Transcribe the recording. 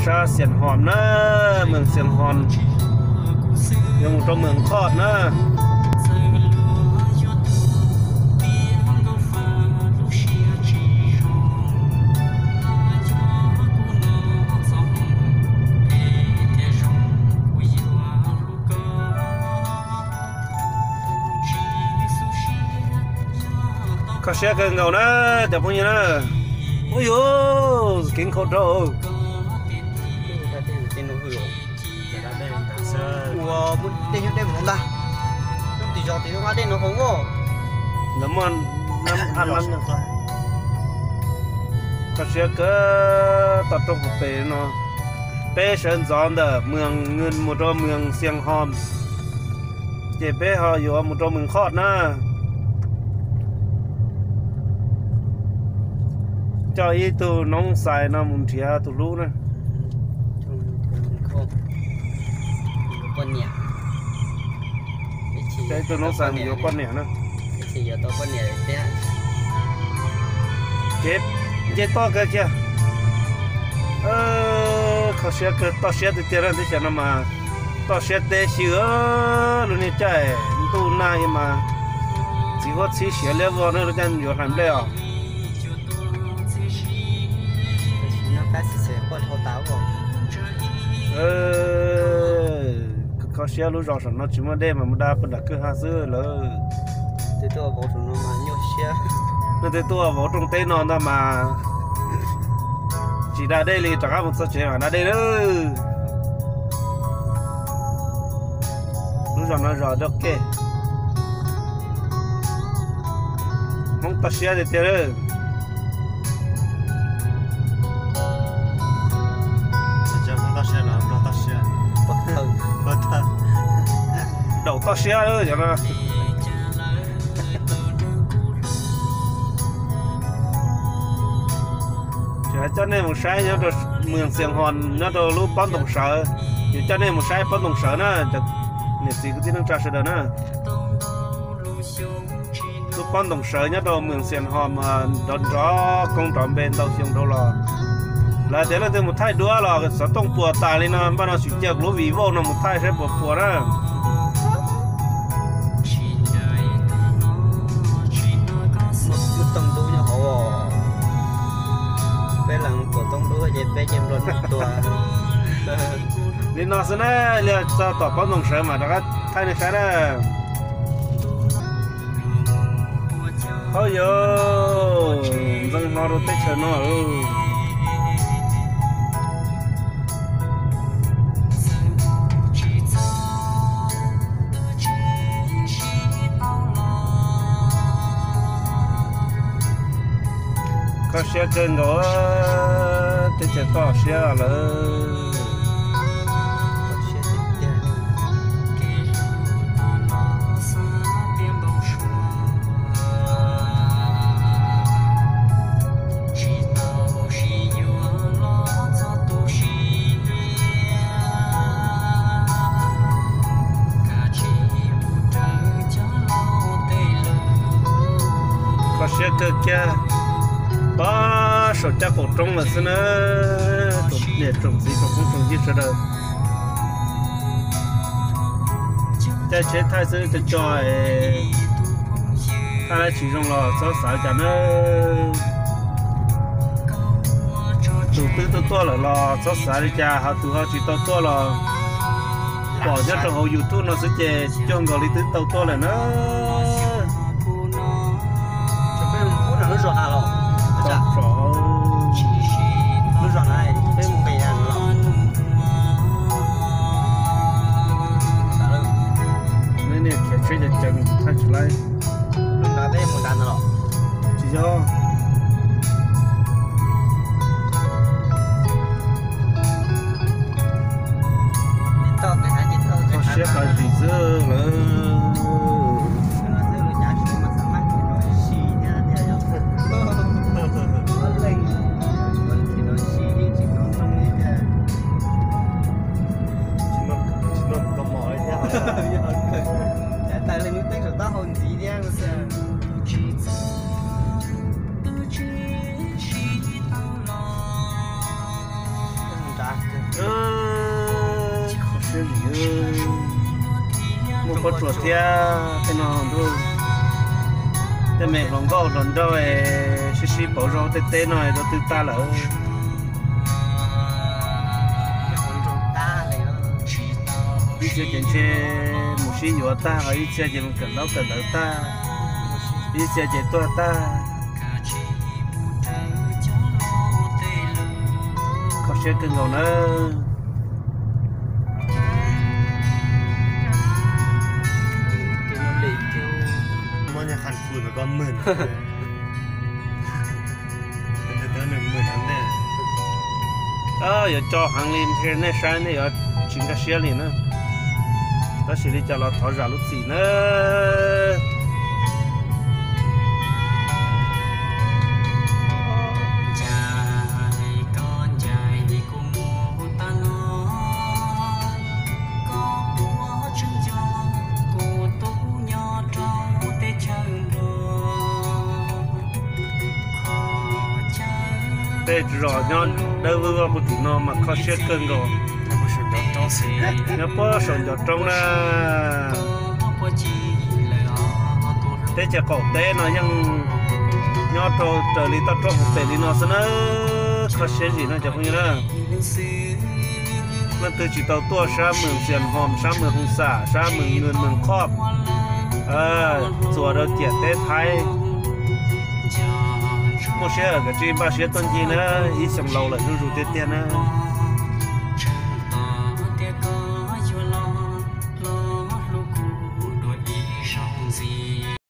Sab Xias Hom na, moos Xias Hom, yuav mus rau moos Khoj na. Kho siab kawg nkaus na, cov phooj ywg na. Ub yuv, kev nkhaus rau. Ua muaj dej nyob dej mus ntag. Lub tim zos tim lub qab dej no hauv. Ntawd muaj nab phaj nab. Kho siab kawg, toj roob puag pem no. Peb sawv ntxov ntawm moos Nws mus rau moos Xias Hom, ces peb ho yuav mus rau moos Khoj na. Coj ib tug noob xais no mus nrhiav tus hlub na. Coj ib tug noob xais mus yuav poj niam na. Kev nce toj kawg kiag. Kho siab kawg, toj siab tiag tiag na, teb chaws no mas toj siab teb xyw. Lub niag caij ntuj nag mas txiv huab txhib siav liab vog na, lub caij yuav hlais nplej os. Kho siab lub zos saum no tsis muaj dej mas mus da puag nram kwj ha xwb lawm. Leej twg tuaj vauv rooj teb no ntag mas tsis da dej li, rov qab mus txog tsev mam da dej lawm. Lub zos no zos dab ke, Hmoob toj siab tiag tiag lawm. Daum toj siab lawm cov no. Ces coj nej mus saib nyob rau moos Xias Hom, nyob rau lub pob ntoos sawv. Yuav coj nej mus saib pob ntoos sawv na, cov niam txiv kwv tij neej tsa sawv daws na. Lub pob ntoos sawv nyob rau moos Xias Hom, nrov nrov koob nrov npe ntau xyoo dhau los. Lawv tias leej twg mus thaij duab los xov tooj puas tas li no, npaj no tsis cia kuv lub Vivo no mus thaij saib puas puas na. Muaj tooj dub nyob hauv os. Peb lees tuam tooj dub ces peb ces nplua nuj tuag. Li no xwb na, li txog tom pob ntoos sawv mas rov qab thaij nej saib na. Hauj yus, ntxeev hlo rau teb chaws no. Kho siab kawg nkaus, teb chaws toj siab lawm. Kho siab kawg kiag, pab saum caj qaum roob lawm xwb na. Tsoom niam tsoom txiv tsoom phooj tsoom ywg sawv daws, caij tsheb thaij xwb, caij co, thaij dab tsis zoo los txhob xav li cas na. Tus twb tuaj tuaj lawm los txhob xav li cas, ho tus ho tsis tau tuaj los pom nyob rau hauv YouTube no xwb ces cuag nkaus li twb tau tuaj lawm na. Neb niag khiav tsheb ces ceev thaij tsis laib. Tsis yog. Toj siab qas zim xwb lawm. Muaj pob tsuas thiab tej no ntuj, tej me hluas nkauj hluas nraug es sib sib pauv zog tej teb no rau twb tag lawm. Ib txhia ces ntshe mus sib yuav tag, ho ib txhia ces mus kawm ntaub kawm ntawv tag, ib txhia ces tuag tag. Kho siab kawg nkaus nawb. Yuav co heev li, nej saib nej yuav tsis nkag siab li na. Tab sis li cas los thov zam lub txim nawb. Tej zos nyob dawb vwb puag tim no mas kho siab kawg nkaus. Nyob puag saum ncov roob na. Teb chaws qaum teb no yeej nyob rau raws li toj roob hauv pes li no xwb na. Kho siab zim no cov phooj ywg na. Leej twg tsis tau tuaj sab Moos Xias Hom, sab Moos Hoos Xam, sab Moos Nws, Moos Khoj, txuas rau ciam teb Thaib, muaj sij hawm kav tsij npaj siab tuaj ncig na, ib xyoos laus lawm zuj zus tiag tiag na.